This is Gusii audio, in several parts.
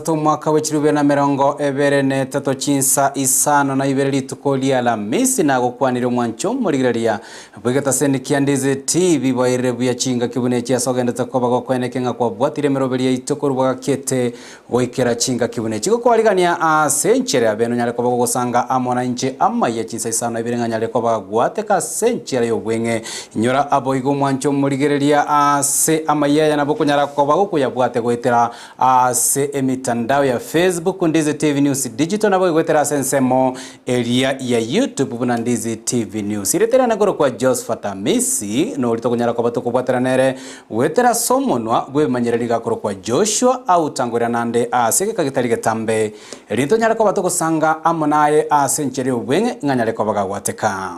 gatato omwaka bwe chilifu ibere na emerongo ebere na etato chinsa isano na ibere rituko ria Alamisi nagokwanire omwancho omorigereria bw'egetaseni kia Ndizi TV bwairire buya chingaki buna echi ase ogendete koba gokoeneke ng'a kwabwatire emeroberi yaito korwa bwagakiete goikera chingaki buna echi gokwarigania ase enchera ya bene onyare koba gogosanga amo nainche amaiya chinsa isano na ibere ng'a nyare koba gwateka ase enchera y'obweng'e. Inyora aboigo omwanche omorigereria ase amaiya aya nabo okonyara koba gokoyabwate goetera ase emitandao ya Facebook Ndizi TV News Digital nabo goetera ase ensemo eria ya YouTube buna Ndizi TV News. Erieta riane nkorokwa Josphat Amisi, nori tokonyara koba tokobwatera nere goetera ase omonwa bw'ebimanyereri gakorokwa Joshua autangorera nande ase egeka getari getambe, erinde tonyare koba togosanga amo naye ase enchera y'obweng'e ng'a anyare koba gagwateka.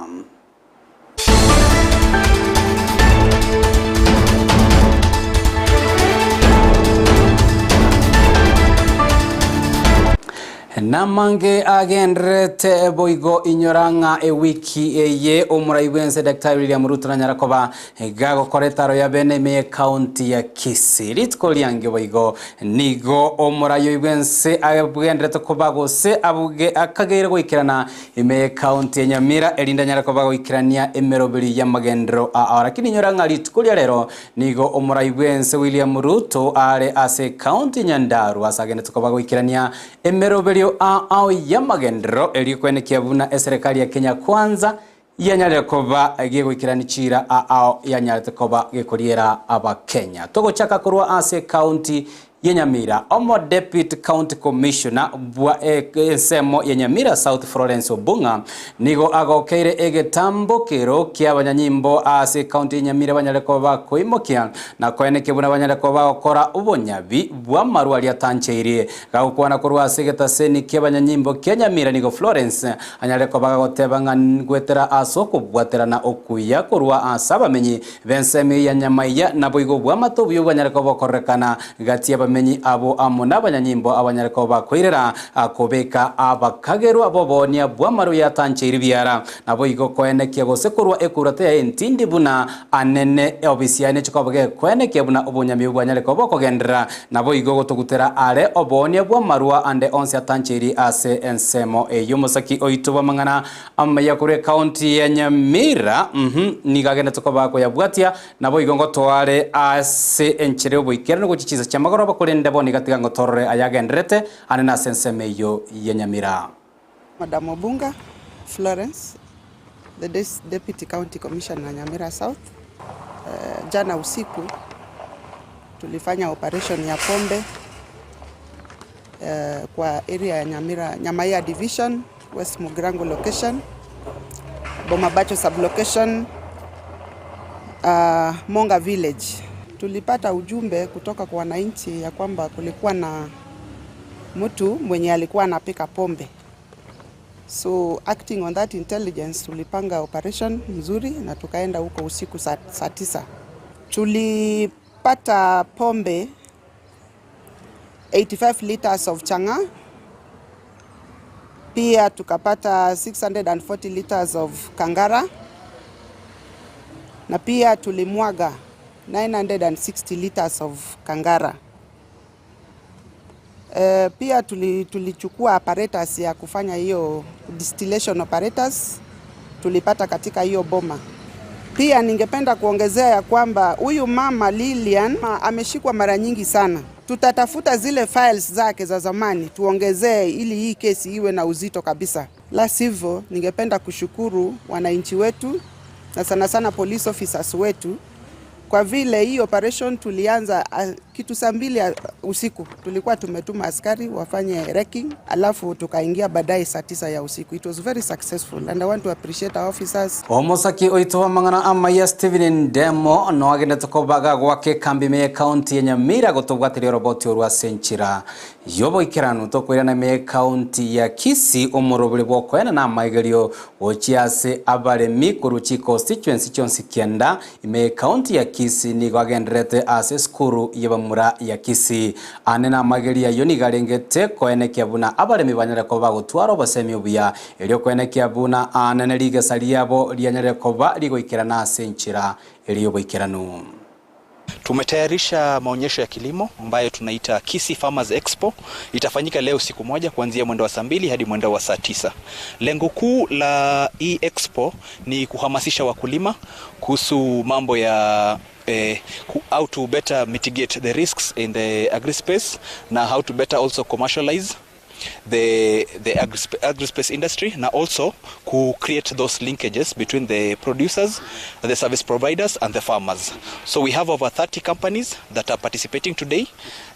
Namange agendererete boigo inyora ng'a ewiki eye omorai bw'ense Daktari William Ruto nanyara koba gagokora etaro ya bene ime y'ecounty ya Kisii. Rituko riange boigo nigo omorai oyio bw'ense agendererete koba gose abuge akageire goikerana Ime y'ecounty ya Nyamira erinde anyare koba goikerania emeroberi y'amagenderero ao. Lakini inyora ng'a rituko ria rero nigo omorai bw'ense William Ruto are ase ecounty ya Nyandarua ase agendete koba goikerania emeroberio ao y'amagenderero erio koenekia buna eserekari ya Kenya Kwanza yanyarire koba gegoikerania chiira ao yanyarete koba gekoriera abakenya. Togochaka korwa ase ecounty ya Nyamira, omo Deputy County Commissioner bwa ensemo ya Nyamira South Florence Obung'a nigo agokeire egetambokero kia abanyanyimbo ase ecounty ya Nyamira banyare koba bakoimokia na koenekia buna banyare koba bagokora obonyabi bw'amarwa aria atancheirie. Gagokwana korwa ase egetaseni ki'abanyanyimbo kia Nyamira nigo Florence anyare koba gagoteba ng'a ngoetera ase okobwaterana okuya korwa ase abamenyi b'ensemo eye ya Nyamaiya, naboigo obwamate obuya bwanyare koba bokorerekana gati y'abamenyi abo amo nabanyanyimbo abanyare koba bakoirera kobeka abakagerwa b'oboonia bw'amaru yatancheiri biara. Naboigo koenekia gose korwa ekurata yaye entindi buna anene eobisi yaye neche koba gekoenekia buna obonyami bwanyare koba bokogenderera, naboigo gotogutera are oboonia bw'amarwa ande onsi atancheiri ase ensemo eyio. Omosaki oito bw'amang'ana Amaya korwa ecounty ya Nyamira uhum nigo agendete koba akoyabwatia, naboigo ngotoare ase enchera y'oboikeranu gochia chinsa chi'amagoroba, korende bono iga tiga ngotorore ayagendererete ande nase ensemo eyio ya Nyamira. Madam Obunga Florence, the Deputy County Commissioner Nyamira South, jana usiku tulifanya operation ya pombe kwa area ya Nyamira, Nyamaiya division. West Mugirango location, Bomabacho sublocation, uh, Monga village. Tulipata ujumbe kutoka kwa wananchi ya kwamba kulikuwa na mtu mwenye alikuwa anapika pombe. So acting on that intelligence tulipanga operation mzuri na tukaenda huko usiku saa, saa tisa. Tulipata pombe 85 liters of chang'aa pia tukapata 640 liters of kangara na pia tulimwaga 960 liters of kangara. E, pia tulichukua apparatus ya kufanya hiyo distillation apparatus tulipata katika hiyo boma. Pia ningependa kuongezea ya kwamba huyu mama Lilian ameshikwa mara nyingi sana. Tutatafuta zile files zake za zamani tuongezee, ili hii kesi iwe na uzito kabisa. La sivyo, ningependa kushukuru wananchi wetu na sana sana police officers wetu kwa vile hii operation tulianza kitu saa mbili usiku, tulikuwa tumetuma askari wafanye recce, alafu tukaingia baadaye saa tisa ya usiku. It was very successful and I want to appreciate our officers. Omosaki oito bw'amang'ana amaya Stephen Ndemo noagendete kobaga gwake ekambi ime y'ecounty ya Nyamira gotobwateria oroboti orwo ase enchera y'oboikeranu tokoirana ime y'ecounty ya Kisii omorobori bw'okoena namaigerio gochia ase abaremi korwa chiconstituency chionsi kianda Ime y'ecounty ya Kisii nigo agendererete ase esukuru y'abamura ya Kisii. Ande namageri ayio nigo arengete koenekia buna abaremi banyare koba bagotwara obosemi obuya, erio koenekia buna aane rigesa riabo rianyare koba rigoikerana ase enchera eria y'oboikeranu. Tumetayarisha maonyesho ya kilimo ambayo tunaita Kisii Farmers Expo. Itafanyika leo siku moja kuanzia mwendo wa saa 2 hadi mwendo wa saa 9. Lengo kuu la hii expo ni kuhamasisha wakulima kuhusu mambo ya how to better mitigate the risks in the agri space na how to better also commercialize the agri-space industry na also ku create those linkages between the producers, the service providers and the farmers. So we have over 30 companies that are participating today.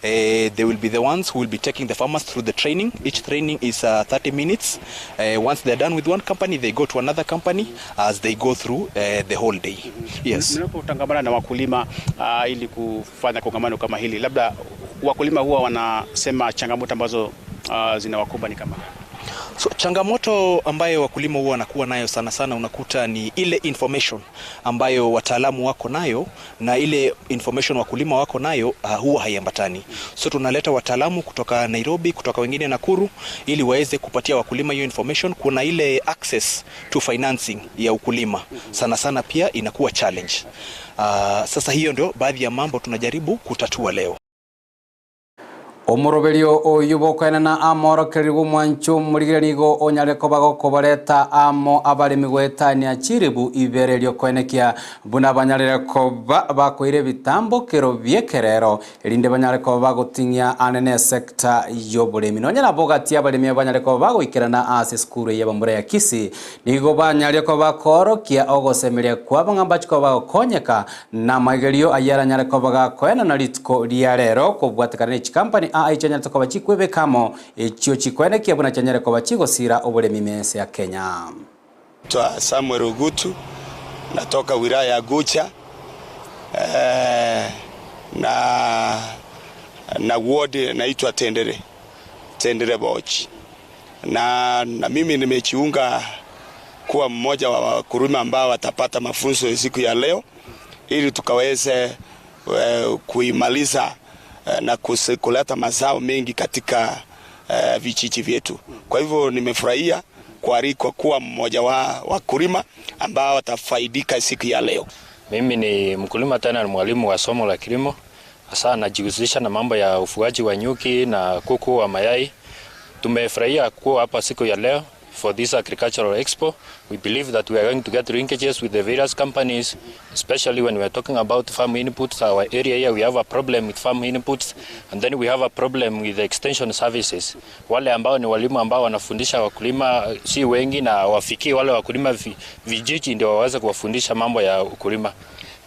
They will be the ones who will be taking the farmers through the training. Each training is 30 minutes. Once they're done with one company, they go to another company as they go through the whole day. Yes. Mnapotangamana na wakulima ili kufanya kongamano kama hili, labda wakulima huwa wanasema changamoto ambazo zinawakumba ni kama gani? So, changamoto ambayo wakulima huwa wanakuwa nayo sana sana unakuta ni ile information ambayo wataalamu wako nayo na ile information wakulima wako nayo huwa haiambatani. So tunaleta wataalamu kutoka Nairobi, kutoka wengine Nakuru ili waweze kupatia wakulima hiyo information. Kuna ile access to financing ya ukulima sana sana pia inakuwa challenge. Sasa hiyo ndio baadhi ya mambo tunajaribu kutatua leo. Omoroberio oyu bokoenana amorokereri bw'omwancho omorigire nigo onyare koba gokobareta amo abaremi goetania chiribu ibererio koenekia buna banyarire koba bakoire ebitambokero biekerero erinde banyare koba bagoting'ia anene sector y'oboremi nonya nabo gati abaremi banyare koba bagoikerana ase esukuru eye bamura ya Kisii nigo banyare koba bakorokia ogosemeria kwabo ng'a mbachi koba bagokonyeka na maigerio ayaranyare koba gakoenana rituko ria rero kobwatekana na chikampani aichanyare koba chikwebekamo echio chikwenekia buna chanyare koba chigosira oboremi mense ya Kenya. Naitwa Samuel Ogutu, natoka wilaya ya Gucha na ward naitwa Tendere, Tendere Boch, na mimi nimejiunga kuwa mmoja wa wakulima ambao watapata mafunzo siku ya leo ili tukaweze kuimaliza na kuleta mazao mengi katika vijiji vyetu. Kwa hivyo nimefurahia kualikwa kuwa mmoja wa wakulima ambao watafaidika siku ya leo. Mimi ni mkulima tena ni mwalimu wa somo la kilimo. Hasa najihusisha na mambo ya ufugaji wa nyuki na kuku wa mayai. Tumefurahia kuwa hapa siku ya leo for this agricultural expo. We believe that we are going to get linkages with the various companies, especially when we are talking about farm inputs. Our area here, we have a problem with farm inputs, and then we have a problem with the extension services. Wale ambao ni walimu ambao wanafundisha wakulima si wengi na wafikii wale wakulima vijiji ndio waweze kuwafundisha mambo ya ukulima.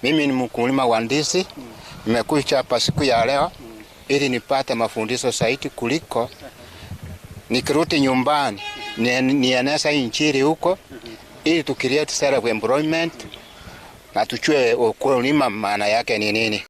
Mimi ni mkulima wa ndizi, nimekuja hapa siku ya leo ili nipate mafundisho zaidi kuliko nikirudi nyumbani nieneza injili huko ili tu create self employment na tujue ukulima maana yake ni nini.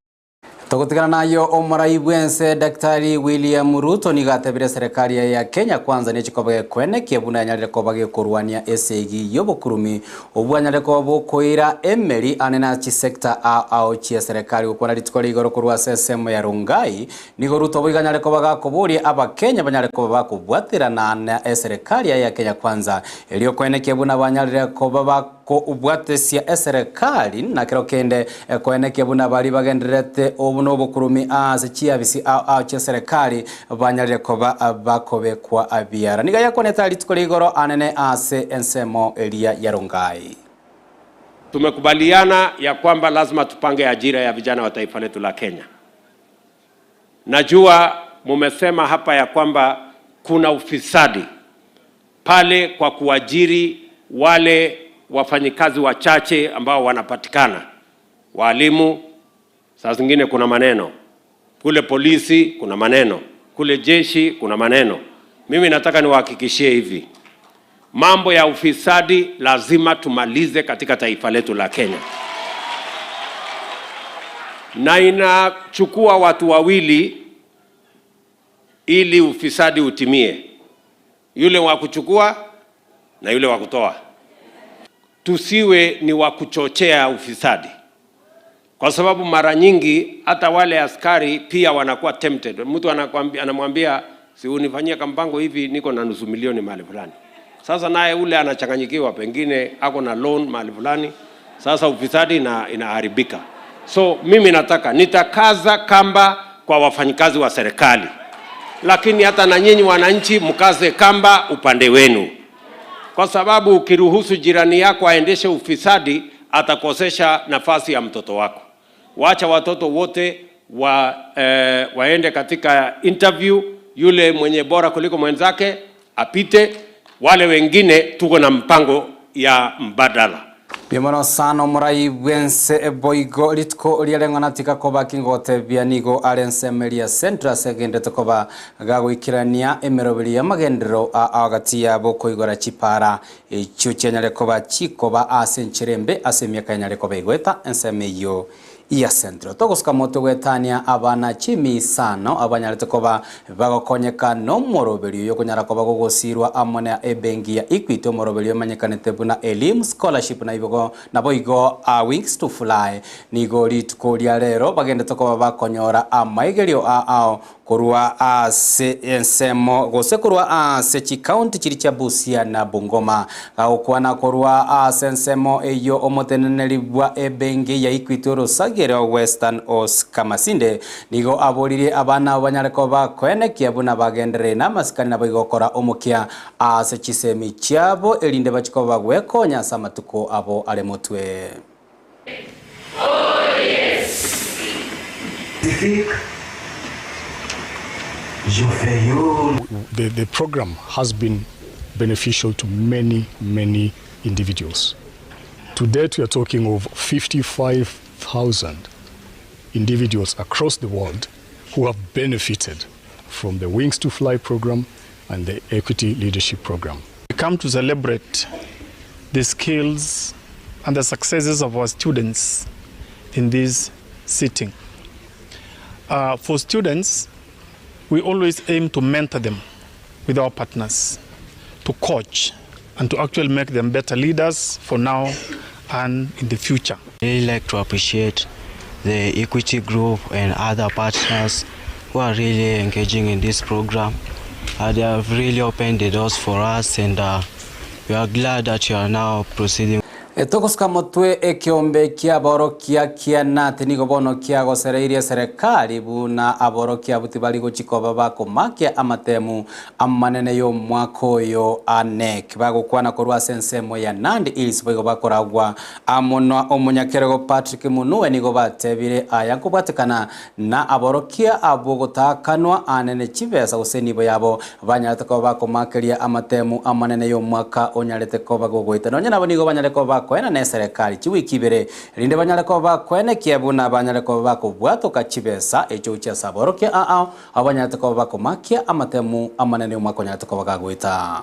Tugutigana nayo omorai bwense Daktari William Ruto nigatebire serikali ya Kenya Kwanza nechikoba gekwenekia buna yanyarire koba gekorwania esegi yobokurumi obwanyarire koba bokoira emeri ane na chisector ao chia serikali gokwana rituko rigoro korwa ase ensemo ya Rongai nigo Ruto boiganyare koba gakoboria abakenya banyare koba bakobwaterana na eserikali ya Kenya Kwanza erio kwenekia buna banyarire koba bakobwatesia eserikali na kero kende kwenekia buna bari bagendererete obu nobokurumi ase chiabisi ao chia serikali banyarire koba bakobekwa abiara niga yakoneta rituko rigoro anene ase ensemo eria ya Rongai. Tumekubaliana ya kwamba lazima tupange ajira ya vijana wa taifa letu la Kenya. Najua mumesema hapa ya kwamba kuna ufisadi pale kwa kuajiri wale wafanyikazi wachache ambao wanapatikana, walimu, saa zingine kuna maneno kule, polisi kuna maneno kule, jeshi kuna maneno. Mimi nataka niwahakikishie hivi, mambo ya ufisadi lazima tumalize katika taifa letu la Kenya, na inachukua watu wawili ili ufisadi utimie, yule wa kuchukua na yule wa kutoa. Tusiwe ni wa kuchochea ufisadi, kwa sababu mara nyingi hata wale askari pia wanakuwa tempted. Mtu anamwambia si unifanyie kampango hivi, niko na nusu milioni mahali fulani. Sasa naye ule anachanganyikiwa, pengine ako na loan mahali fulani. Sasa ufisadi inaharibika. So mimi nataka nitakaza kamba kwa wafanyikazi wa serikali, lakini hata na nyinyi wananchi mkaze kamba upande wenu, kwa sababu ukiruhusu jirani yako aendeshe ufisadi atakosesha nafasi ya mtoto wako. Wacha watoto wote wa, waende katika interview, yule mwenye bora kuliko mwenzake apite, wale wengine tuko na mpango ya mbadala. Bimono sana omorai bwense boigo rituko riareng'ana tiga koba kingotebia nigo are nsemeria Central ase koba gagoikirania emeroberi ya magenderero agati yabo koigora chipara echio chianyare koba chikoba ase encherembe ase emiaka yanyare koba igoeta ensemo eywo ya Central. Togosuka moto gwetania abana chimisano abanyarete koba bagokonyeka nomoroberi oyo konyara koba gogosirwa amo na ebenki ya Equity omoroberi omanyekanete buna Elimu Scholarship na ibogo nabo igo Wings to Fly nigo rituko ria rero bagendete koba bakonyora amaigerio ao korwa ase ensemo gose korwa ase chikaunti chiri chia Busia na Bungoma gagokwana korwa ase ensemo eyo omoteneneri bwa ebenki ya Equity orosagere Western Oscar Masinde nigo aboririe abana banyare koba koenekia buna bagenderere na amasikani nabo igokora omokia ase chisemi chiabo erinde bachikoba gwekonya ase amatuko abo are motwe. The program has been beneficial to many, many individuals. To date, we are talking of 55,000 individuals across the world who have benefited from the Wings to Fly program and the Equity Leadership Program. We come to celebrate the skills and the successes of our students in this sitting. For students, we always aim to mentor them with our partners, to coach and to actually make them better leaders for now and in the future. I really like to appreciate the Equity Group and other partners who are really engaging in this program. They have really opened the doors for us, and we are glad that you are now proceeding. Togosuka motwe ekiombe kia aborokia kia nati nigo bono kiagosereirie serikali buna aborokia abu tibari gochikoba bakomakia amatemu amanene yo omwaka oyo anek bagokwana korwa ase ensemo ya Nandi Hills boigo bakoragwa amo na omonyakerego Patrick Munue nigo batebire aya nkobwatekana na aborokia abo gotakanwa anene chibesa gose nibo yabo banyarete koba bakomakeria amatemu amanene yo omwaka onyarete koba gogoita nonya nabo nigo banyare koba bakoena na serikali chiwiki ibere rinde banyare koba bakoenekia buna banyare koba bakobwatoka chibesa echo chia saborokia ao abanyarete koba bakomakia amatemu amanene omwaka onyarete koba gagoita.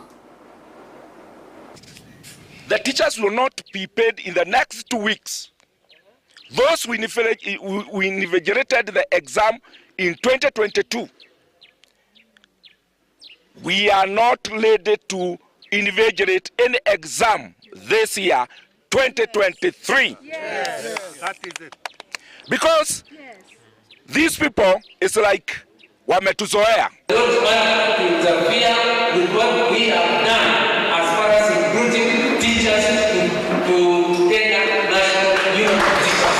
The teachers will not be paid in the next 2 weeks. Those who invigilated the exam in 2022, we are not ready to invigilate any exam this year, 2023. Yes. That is it. Because these people, it's like wametuzoea. Don't want to interfere with what we have done as far as recruiting teachers to Kenya National Union of Teachers.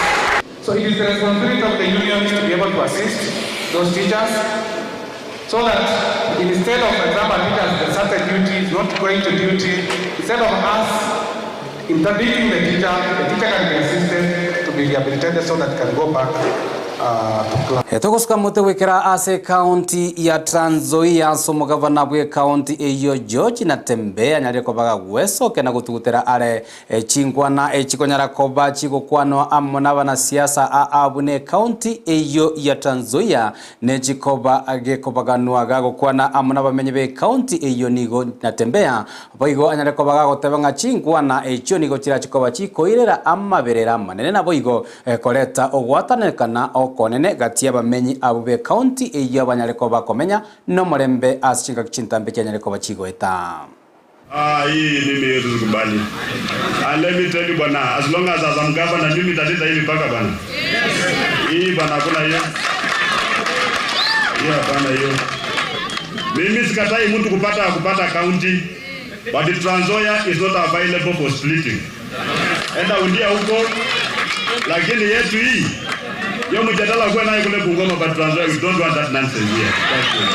So it is the responsibility of the unions to be able to assist those teachers so that instead of, for example, teachers deserted duty, not going to duty, instead of us interdicting the teacher can be assisted to be rehabilitated so that he can go back to class. Togosuka mote gwikira ase county ya Trans Nzoia ase omogavana bwe county eyo George Natembeya anyarire kobaga gwesoke na gotugutera are chinkwana echikonyara koba chigokwanwa amo na abanasiasa abune county eyo ya Trans Nzoia nechikoba gekobaganwa gagokwana amo na abamenyi be county eyo nigo Natembeya boigo anyarire kobaga goteba ng'a chinkwana echio nigo chirachikoba chikoirera amaberera amanene naboigo koreta ogwatanekana okonene gati abamenyi abo be county eyo abanyareko bakomenya nomorembe ase chingaki chintambe chianyareko bachigoeta. Hii mimi yetu sikubali. And let me tell you bwana, as long as I'm governor mimi nitaleta hii mpaka bwana. Hii bwana hakuna hiyo. Hiyo hapana hiyo. Mimi sikatai mtu kupata county, but the Trans Nzoia is not available for splitting. Enda undia huko, lakini yetu hii Hiyo mjadala kuwe naye kule Bungoma, but Trans Nzoia we don't want that nonsense here. Thank you.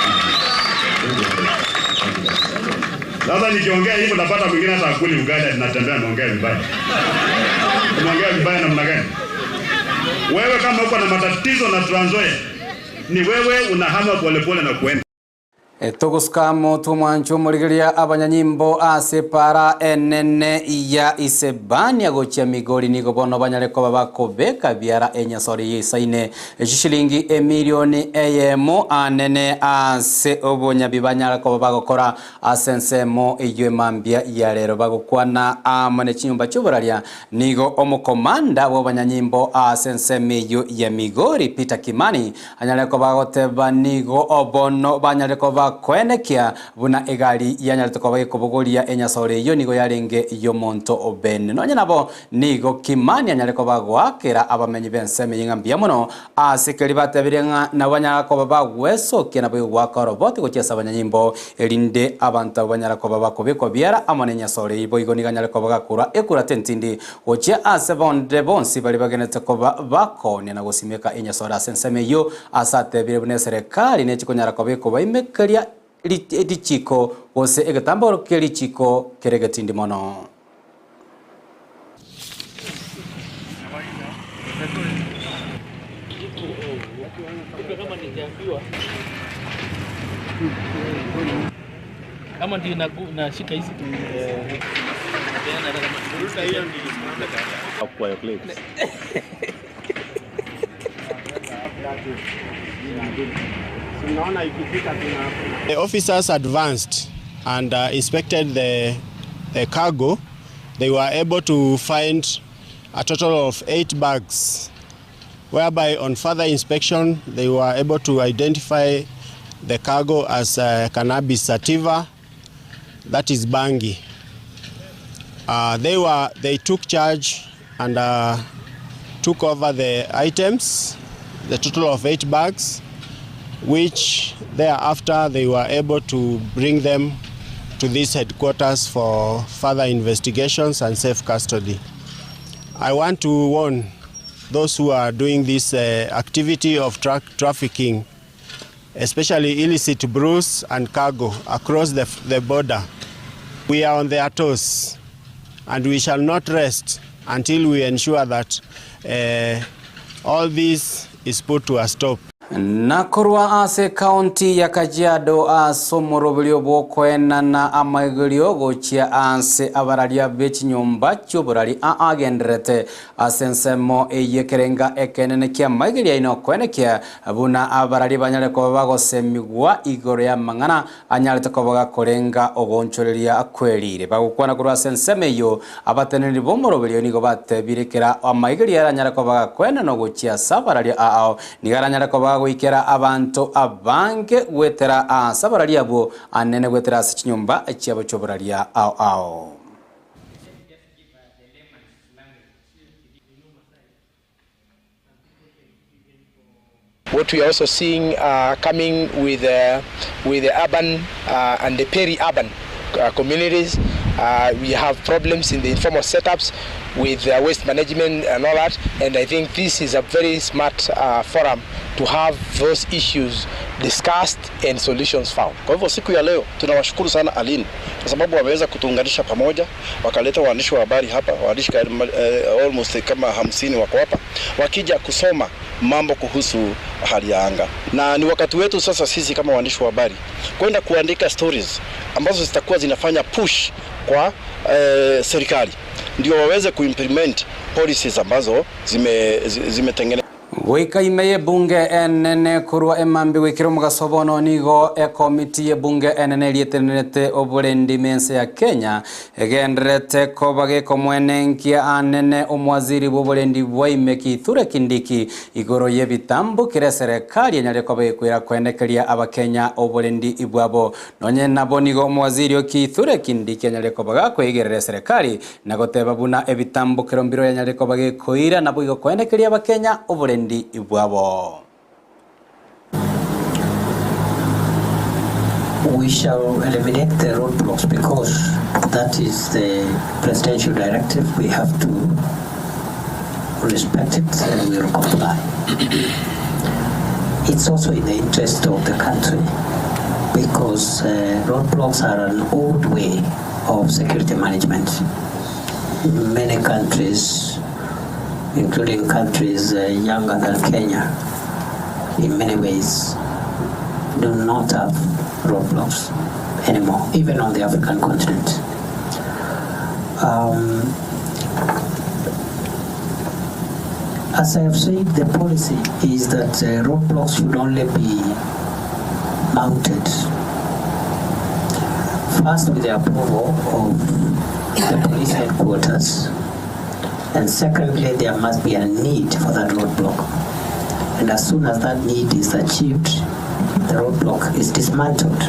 Thank you. Sasa nikiongea hivyo napata mwingine hata akuli ugali natembea naongea vibaya. Unaongea vibaya namna gani? Wewe kama uko na matatizo na Trans Nzoia, ni wewe unahama polepole na kuenda. Togosuka motwe omwancho omorigereria abanyanyimbo ase para enene ya Isebania gochia Migori nigo bono banyare koba bakobeka biara enyasori yeisaine chishilingi emilioni eyemo anene ase obonyabi banyara koba bagokora ase ensemo eywo emambia ya rero bagokwana amo ne chinyomba chioboraria nigo omokomanda bwa abanyanyimbo ase ensemo eywo ya Migori Peter Kimani anyare koba agoteba nigo obono banyare koba koenekia buna egari yanyarete koba gekobogoria enyasore eywo nigo yarenge yomonto obene nonya nabo nigo Kimani anyare koba goakera abamenyi b'ensemo eywo ng'a mbuya mono ase keri batebire ng'a nabo banyara koba bagwesokia nabo goaka oroboti gochia ase abanyanyimbo erinde abanto abo banyara koba bakobekwa biara amo na enyasore eywo boigo nigo anyare koba gakora ekurata entindi gochia ase bonde bonsi bari bagenete koba bakonia na gosimeka enyasore ase ensemo eywo ase atebire buna eserekari nechikonyara koba ekobaimekeria richiko gose egetamboro kia richiko kere getindi mono. The officers advanced and uh, inspected the, the cargo. They were able to find a total of eight bags, whereby on further inspection they were able to identify the cargo as uh, cannabis sativa, that is bangi. Uh, they, were, they took charge and uh, took over the items, the total of eight bags, which thereafter they were able to bring them to this headquarters for further investigations and safe custody. I want to warn those who are doing this uh, activity of tra trafficking, especially illicit brews and cargo across the, the border. We are on their toes and we shall not rest until we ensure that uh, all this is put to a stop. Nakorwa ase county ya Kajiado ase omoroberio bwokoenana amaigerio gochia ase abararia be chinyomba chioborari aagenderete ase ensemo eye ekerenga ekenene kia amaigerio aino koenekia buna abarari banyare koba bagosemigwa igoro ya mang'ana anyarete koba gakorenga ogonchoreria kwerire bagokwana korwa ase ensemo eyo abateneneri ba omoroberio nigo batebire kera amaigerio aranyare koba gakoenana gochia ase abararia ao nigo aranyare koba goikera abanto abange gwetera ase abararia abwo anene gwetera ase chinyomba chiabo chioboraria ao ao. What we are also seeing uh, coming with, uh, with the urban uh, and the peri-urban uh, communities, uh, we have problems in the informal setups with uh, waste management and all that. And I think this is a very smart uh, forum to have those issues discussed and solutions found. Kwa hivyo siku ya leo tunawashukuru sana Alin kwa sababu wameweza kutuunganisha pamoja, wakaleta waandishi wa habari hapa, waandishi eh, almost kama hamsini wako hapa wakija kusoma mambo kuhusu hali ya anga, na ni wakati wetu sasa sisi kama waandishi wa habari kwenda kuandika stories ambazo zitakuwa zinafanya push kwa eh, serikali ndio waweze kuimplement policies ambazo zimetengenezwa zime goika ime ye bunge enene korwa emambi gwikira omogaso bono nigo ekomiti ye bunge enene erietenenete oborendi mense ya Kenya egenderete koba gekomwenenkia anene omwaziri bwa oborendi bwa ime Kithure Kindiki igoro y'ebitambo kere serikali enyare koba gekwira kwenekeria abakenya oborendi ibwabo nonye nabo nigo omwaziri o Kithure Kindiki enyare koba gakwegerera serikali na goteba buna ebitambo kero mbiro yanyare koba gekoira nabo igo kwenekeria abakenya oborendi ibwabo. We shall eliminate the roadblocks because that is the presidential directive. We have to respect it and we will comply. It's also in the interest of the country because roadblocks are an old way of security management. Many countries, including countries younger than Kenya, in many ways do not have roadblocks anymore, even on the African continent. As I have said, the policy is that roadblocks should only be mounted first with the approval of the police headquarters, and secondly, there must be a need for that roadblock. And as soon as that need is achieved, the roadblock is dismantled.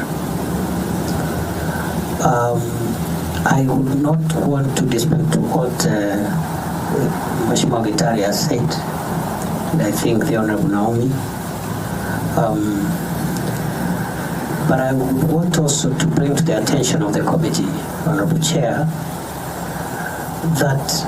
I would not want to dispute what Mheshimiwa Gitari has said, and I think the Honorable Naomi. But I would want also to bring to the attention of the committee, Honorable Chair, that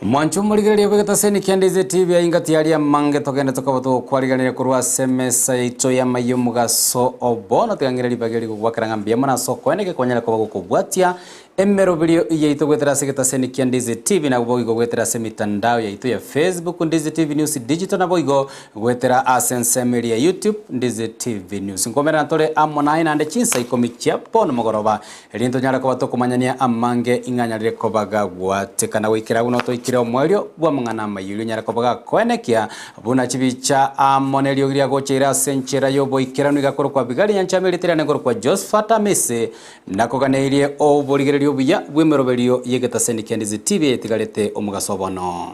Mwancho omorigereria bw'egetaseni kia Ndizi TV aingati aria mange togende tokaba tokwariganire korwa ase emesa yaito y'amaiyo omogaso obono tigang'ire ribaga rigogwakera ng'a mbuya mono ase okoeneke kwanyare koba gokobwatia emeroberio yaito gwetera ase egetaseni kia Ndizi TV nabo boigo gwetera ase emitandao yaito ya Facebook Ndizi TV News Digital nabo igo gwetera ase ensemo eria ya YouTube Ndizi TV News. Nkomerana tore amo naye naende chinsa ikomi chia bono mogoroba erinto nyare koba tokomanyania amange ing'anyarire kobaga gwatekana goikera buno toikire omwerio bwa amang'ana amayurio nyare kobaga koenekia buna chibicha amo nerio riria gocheira ase enchera y'oboikeranu igakoro kwa Bigari Nyanchama eritera negoro kwa Josephat Amisi nakoganeirie oborigererio obuya bw'emeroberio y'egetaseni kia Ndizi TV etigarete omogaso bono.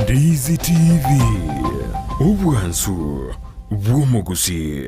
Ndizi TV, obwansu bw'omogusi.